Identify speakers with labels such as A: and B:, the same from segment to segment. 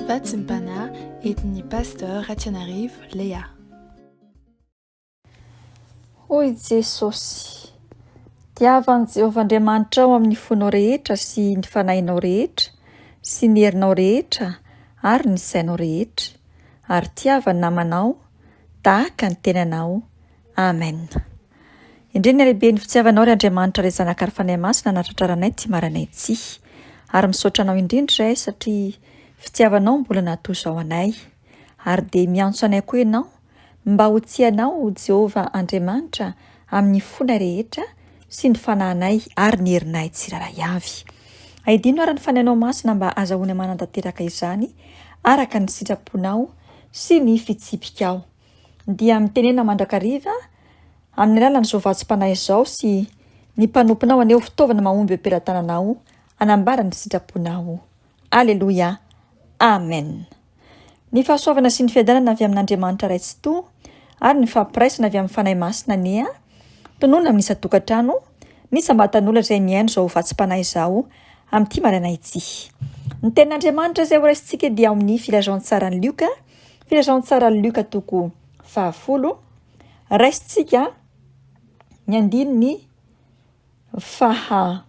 A: Vatsim-panahy entin'ny Pasteur Ratianarivo Léa.
B: Hoy Jesosy, Tiava an'i Jehovah Andriamanitrao amin'ny fonao rehetra sy ny fanahinao rehetra sy ny herinao rehetra ary ny sainao rehetra, ary tiava ny namanao tahaka ny tenanao. Amen. Endrey ny halehiben'ny fitiavanao ry Andriamanitra ry Zanaka ary Fanahy Masina nahatratraranay ity marainay ity. Ary misaotra anao indrindra izahay satria fitiavanao mbola nahatoa izao anay. Ary dia miantso anay koa ianao mba ho tia anao Jehovah Andriamanitra amin'ny fonay rehetra sy ny fanahinay ary ny herinay tsirairay avy. Aidino ary ny Fanahinao Masina mba azahoanay manantanteraka izany araka ny sitraponao sy ny fitsipikao. Dia mitenena mandrakariva amin'ny alalan'izao vatsim-panahy izao sy ny mpanomponao anie ho fitaovana mahomby eo am-pelatananao hanambara ny sitraponao. Aleloia. Amen. Ny fahasoavana sy ny fiadanana avy amin'Andriamanitra Ray Tsitoha ary ny fampiraisana avy amin'ny Fanahy Masina anie tononina amin'ny isan-tokantrano, ny isam-batan'olona izay mihaino izao vatsim-panahy izao amin'ity maraina ity. Ny tenin'Andriamanitra izay horaisintsika dia ao amin'ny Filazantsaran'i Lioka, Filazantsaran'i Lioka toko fahafolo, raisintsika ny andininy faha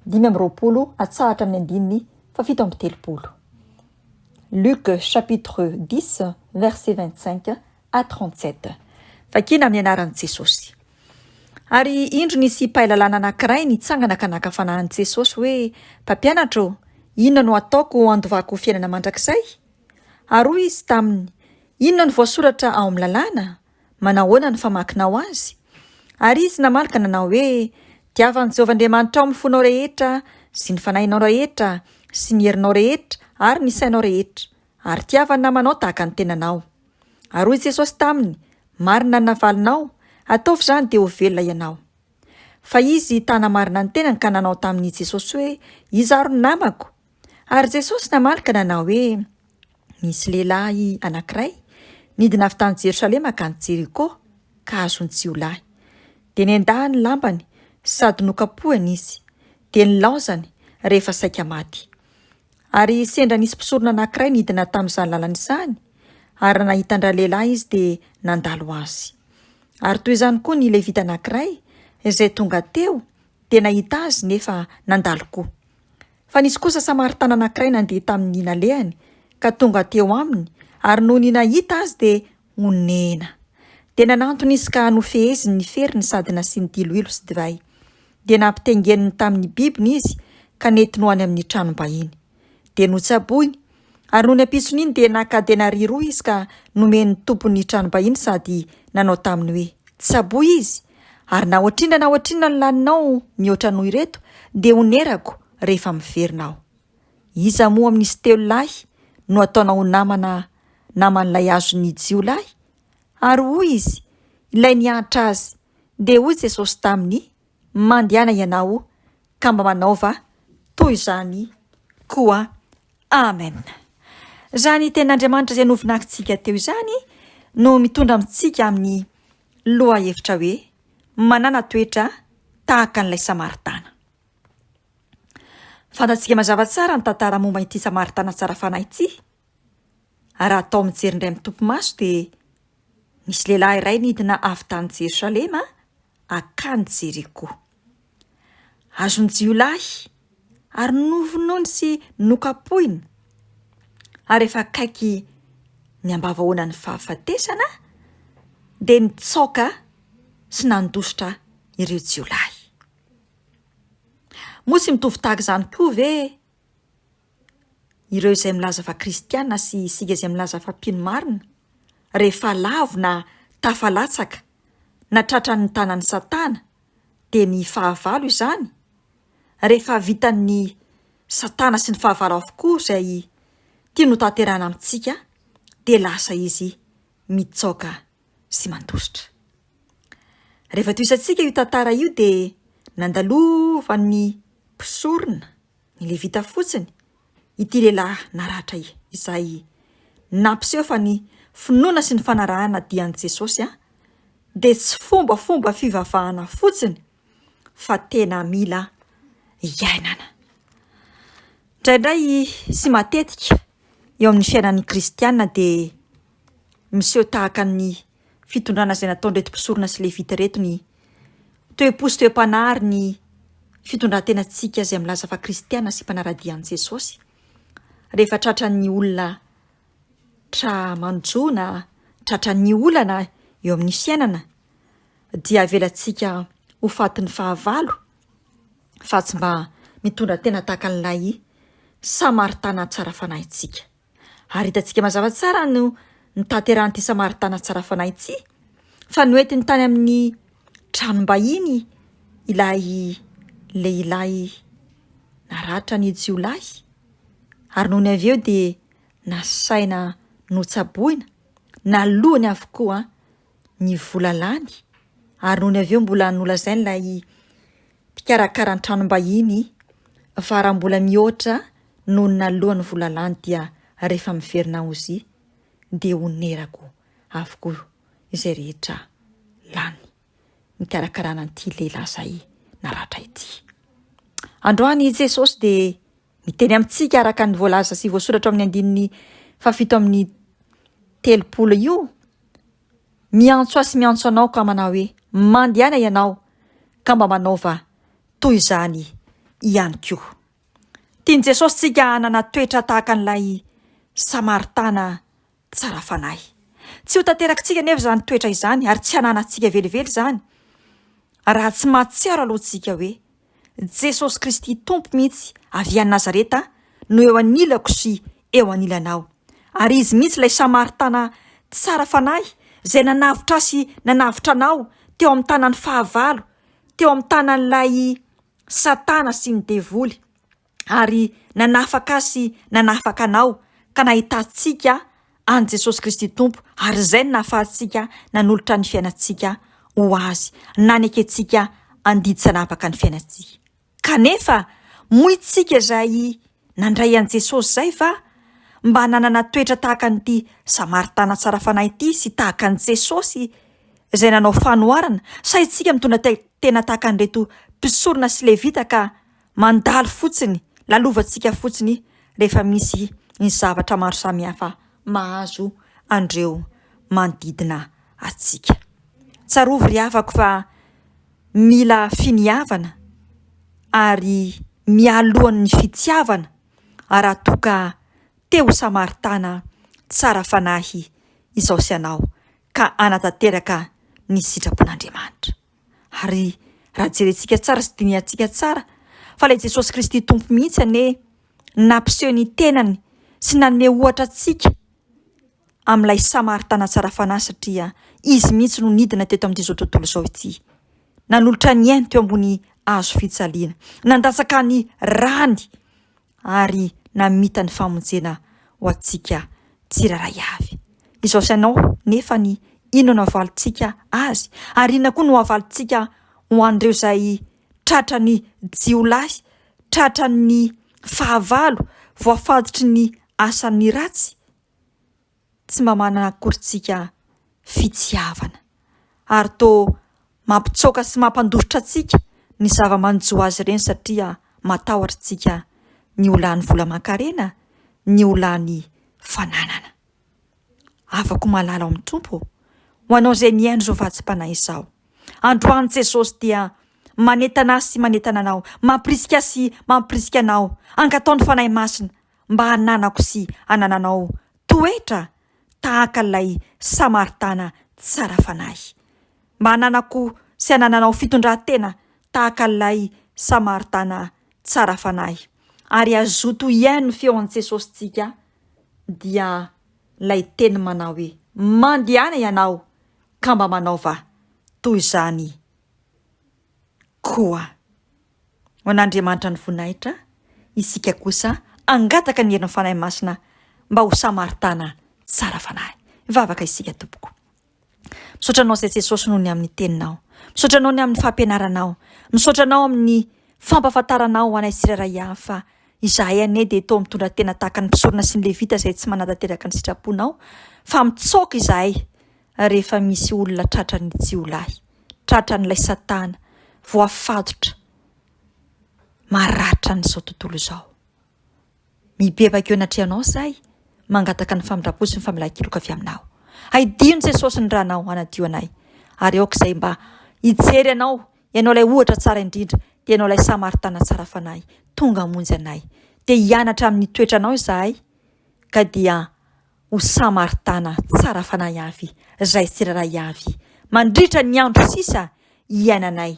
B: 25 atsahatra amin'ny andininy faha 37. Luc chapitre 10 verset 25 à 37. Vakina amin'ny anaran'i Jesosy. Ary indro nisy mpahay lalàna anankiray nitsangana ka naka fanahy an'i Jesosy hoe, Mpampianatra ô, inona no hataoko handovako fiainana mandrakizay? Ary hoy izy taminy, Inona no voasoratra ao amin'ny lalàna? Manahoana ny famakinao azy? Ary izy namaly ka nanao hoe, Tiava an'i Jehovah Andriamanitrao amin'ny fonao rehetra sy ny fanahinao rehetra sy ny herinao rehetra ary ny sainao rehetra, ary tiava ny namanao tahaka ny tenanao. Ary hoy Jesosy taminy, Marina ny navalinao, ataovy izany dia ho velona ianao. Fa izy ta-hanamarina ny tenany ka nanao tamin'i Jesosy hoe, Iza ary no namako? Ary Jesosy namaly ka nanao hoe, Nisy lehilahy anankiray nidina avy tany Jerosalema hankany Jeriko, ka azon'ny jiolahy. Dia nendahany ny lambany sady nokapohiny izy, dia nilaozany rehefa saika maty. Ary sendra nisy mpisorona anankiray nidina tamin'izany lalana izany, ary raha nahita an-dralehilahy izy dia nandalo azy. Ary toy izany koa ny Levita anankiray izay tonga teo dia nahita azy nefa nandalo koa. Fa nisy kosa Samaritana anankiray nandeha tamin'ny nalehany ka tonga teo aminy, ary nony nahita azy dia onena. Dia nanantona izy ka nofeheziny ny feriny sady nasiany diloilo sy divay. Dia nampitengeniny tamin'ny bibiny izy ka nentiny ho any amin'ny tranom-bahiny. Dia notsaboiny, ary nony ampitson'iny dia naka denaria roa izy ka nomeny ny tompon'ny tranom-bahiny sady nanao taminy hoe, Tsaboy izy, ary na ohatrinona na ohatrinona ny laninao mihoatra noho ireto, dia honerako rehefa miverina aho. Iza moa amin'izy telo lahy no ataonao ho namana naman'ilay azon'ny jiolahy? Ary hoy izy, Ilay niantra azy. Dia hoy Jesosy taminy, Mandehana ianao ka mba manaova toy izany koa. Amen. Izany tenin'Andriamanitra izay novinakintsika teo izany no mitondra amintsika amin'ny lohahevitra hoe manana toetra tahaka an'ilay Samaritana. Fantatsika mazava tsara ny tantara momba ity Samaritana tsara fanahy ity. Ary raha atao mijery indray mitopy maso dia nisy lehilahy iray nidina avy tany Jerosalema hankany Jeriko. Azon'ny jiolahy ary novonoiny sy nokapohiny ary efa akaiky ny ambavahoanan'ny fahafatesana dia nitsaoka sy nandositra ireo jiolahy. Moa tsy mitovy tahaka izany koa ve ireo izay milaza fa kristiana sy isika izay milaza fa mpino marina, rehefa lavo na tafalatsaka na tratran'ny tanan'i Satana dia ny fahavalo izany, rehefa vitan'ny Satana sy ny fahavalo avokoa izay tiany hotanterahina amintsika dia lasa izy mitsaoka sy mandositra. Rehefa tohisantsika io tantara io dia nandalovan'ny mpisorona ny Levita fotsiny ity lehilahy naratra izay nampiseho fa ny finoana sy ny fanarahana dia an'i Jesosy dia tsy fombafomba fivavahana fotsiny fa tena mila iainana. Indraindray sy matetika. Eo amin'ny fiainan'ny kristiana dia miseho tahaka ny fitondrana izay nataon'ireto mpisorona sy levita ireto ny toe-po sy toe-panahy ary ny fitondran-tenantsika izay milaza fa kristiana sy mpanara-dia an'i Jesosy. Rehefa tratran'ny olona tra-manjo na tratran'ny olana eo amin'ny fiainana dia avelantsika ho fatin'ny fahavalo fa tsy mba mitondra tena tahaka an'ilay Samaritana tsara fanahy tsika. Ary hitantsika mazava tsara no nitanterahan'ity Samaritana tsara fanahy ity fa noentiny tany amin'ny tranom-bahiny ilay lehilahy naratra ny jiolahy ary nony avy eo dia nasaina notsaboina, nalohany avokoa ny vola lany ary nony avy eo mbola nolazain'ilay mpikarakara ny tranom-bahiny fa raha mbola mihoatra noho ny naloan'ny vola lany dia rehefa miverina Ozia dia honerako avokoa izay rehetra lany nikarakarana an'ity lehilahy izay naratra ity. Androany i Jesosy dia miteny amintsika araka ny voalaza sy voasoratra ao amin'ny andininy fahafito amin'ny 30 io, miantso ahy sy miantso anao ka manao hoe, mandehana ianao ka mba manaova toy izany ihany koa. Tian'i Jesosy tsika hanana toetra tahaka an'ilay Samaritana tsara fanahy. Tsy ho tanterakitsika anefa izany toetra izany ary tsy hananantsika velively izany raha tsy mahatsiaro aloha tsika hoe Jesosy Kristy Tompo mihitsy avy any Nazareta no eo anilako sy eo anilanao. Ary Izy mihitsy ilay Samaritana tsara fanahy izay nanavotra ahy sy nanavotra anao teo amin'ny tanan'ny fahavalo, teo amin'ny tanan'ilay Satana sy ny devoly. ary nanafaka ahy sy nanafaka anao ka nahitantsika an'i Jesosy Kristy Tompo ary izay no nahafahantsika nanolotra ny fiainantsika ho Azy, nanekentsika handidy sy hanapaka ny fiainantsika. Kanefa moa isika izay nandray an'i Jesosy izay va mba nanana toetra tahaka an'ity Samaritana tsara fanahy ity sy tahaka an'i Jesosy izay nanao fanoharana sa isika mitondra tena tahaka an'ireto mpisorona sy levita ka mandalo fotsiny, lalovantsika fotsiny rehefa misy ny zavatra maro samihafa mahazo an'ireo manodidina antsika. Tsarovy ry havako fa mila finiavana ary mialohan'ny fitiavana raha toa ka te ho Samaritana tsara fanahy izao sy ianao ka hanatanteraka ny sitrapon'Andriamanitra. Ary raha jerentsika tsara sy dinihantsika tsara fa ilay Jesosy Kristy Tompo mihitsy anie nampiseho ny tenany sy nanome ohatra antsika amin'ilay Samaritana tsara fanahy satria izy mihitsy no nidina teto amin'izao tontolo izao ity. Nanolotra ny ainy teo ambony hazo fijaliana, nandatsaka ny rany ary namita ny famonjena ho antsika tsirairay avy. Izao sy anao nefa ny inona no havalintsika azy ary inona koa no havalintsika ho an'ireo izay tratran'ny jiolahy, tratran'ny fahavalo, voafandritry ny asan'ny ratsy? Tsy mba manana akory tsika fitiavana ary toa mampitsoaka sy mampandositra antsika ny zava-manjo azy ireny satria matahotra tsika ny ho lany vola aman-karena, ny ho lany fananana. Havako malala ao amin'ny Tompo ô, ho anao izay mihaino izao vatsim-panahy izao, androany Jesosy dia manentana ahy sy manentana anao, mampirisika ahy sy mampirisika anao, angatao ny Fanahy Masina mba hananako sy hanananao toetra tahaka ilay Samaritana tsara fanahy. Mba hananako sy hanananao fitondran-tena tahaka ilay Samaritana tsara fanahy. Ary hazoto hihaino ny feon'i Jesosy tsika dia ilay teny manao hoe, Mandehana ianao ka mba manaova toy izany koa. Ho an'Andriamanitra ny voninahitra, isika kosa hangataka ny herin'ny Fanahy Masina mba ho Samaritana tsara fanahy. Hivavaka isika tompoko. Misaotra anao izay Jesosy noho ny amin'ny teninao. Misaotra anao ny amin'ny fampianaranao. Misaotra anao amin'ny fampahafantaranao ho anay tsirairay avy fa izahay anie dia toa mitondra tena tahaka ny mpisorona sy ny levita izay tsy manatanteraka ny sitraponao fa mitsoaka izahay rehefa misy olona tratran'ny jiolahy, tratran'ilay satana, voafatotra, maratra an'izao tontolo izao. Mibebaka eo anatrehanao izahay. Mangataka ny famindram-po sy ny famelan-keloka avy aminao. Haidino Jesosy ny ranao hanadio anay. Ary aoka izay mba hijery anao, ianao ilay ohatra tsara indrindra, dia ianao ilay Samaritana tsara fanahy, tonga hamonjy anay. Dia hianatra amin'ny toetranao izahay, ka dia ho Samaritana tsara fanahy avy, izay tsirairay avy, mandritra ny andro sisa iainanay.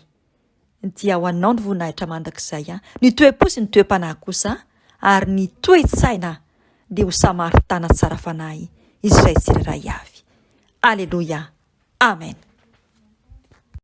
B: Dia ho anao ny voninahitra mandrakizay an! Ny toe-po sy ny toe-panahy kosa ary ny toe-tsaina dia ho Samaritana tsara fanahy izay tsirairay avy. Aleloia! Amen!